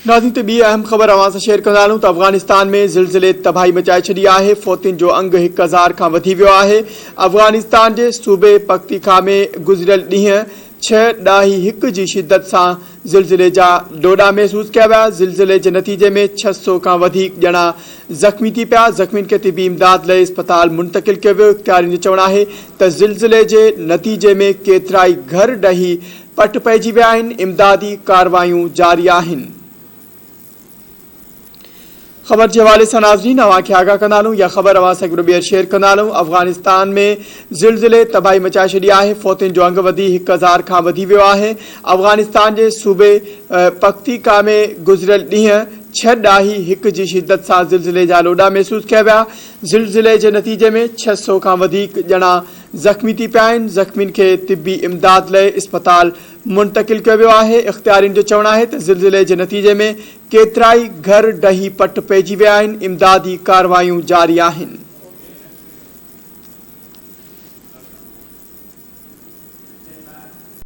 ناظرين ته ٻي اهم خبر اوهان سان شيئر ڪندا هلون ته افغانستان ۾ زلزلي تباهي مچائي ڇڏي آهي، فوتين جو انگ 1000 کان وڌي ويو آهي، افغانستان جي صوبي پڪتيڪا ۾ گذريل ڏينهن ڇهه ڏهائي هڪ جي شدت سان زلزلي جا لوڏا محسوس ڪيا ويا، زلزلي جي نتيجي ۾ 600 کان وڌيڪ ڄڻا زخمي ٿي پيا، زخمين کي طبي امداد لئي اسپتال منتقل ڪيو ويو، اختيارين جو چوڻ آهي ته زلزلي جي نتيجي ۾ ڪيترائي گهر ڊهي پٽ پئجي ويا آهن، امدادي ڪارروايون جاري آهن. خبر جي حوالي سان ناظرين اوهان کي آگاهه ڪندا هلون يا خبر اوهان سان هڪ ٻيهر شيئر ڪندا هلون افغانستان ۾ زلزلي تباهي مچائي ڇڏي آهي فوتين جو انگ وڌي 1000 کان وڌي ويو آهي افغانستان جي صوبي پڪتيڪا ۾ گذريل ڏينهن ڇهه ڏهائي هڪ جي شدت سان زلزلي جا لوڏا محسوس ڪيا ويا زلزلي جي نتيجي ۾ 600 کان وڌيڪ ڄڻا زخمي ٿي پيا آهن، زخمين کي طبي امداد لئه اسپتال منتقل ڪيو ويو آهي، اختيارين جو چوڻ آهي ته زلزلي جي نتيجي ۾ ڪيترائي گهر ڊهي پٽ پئجي ويا آهن، امدادي ڪارروايون جاري آهن.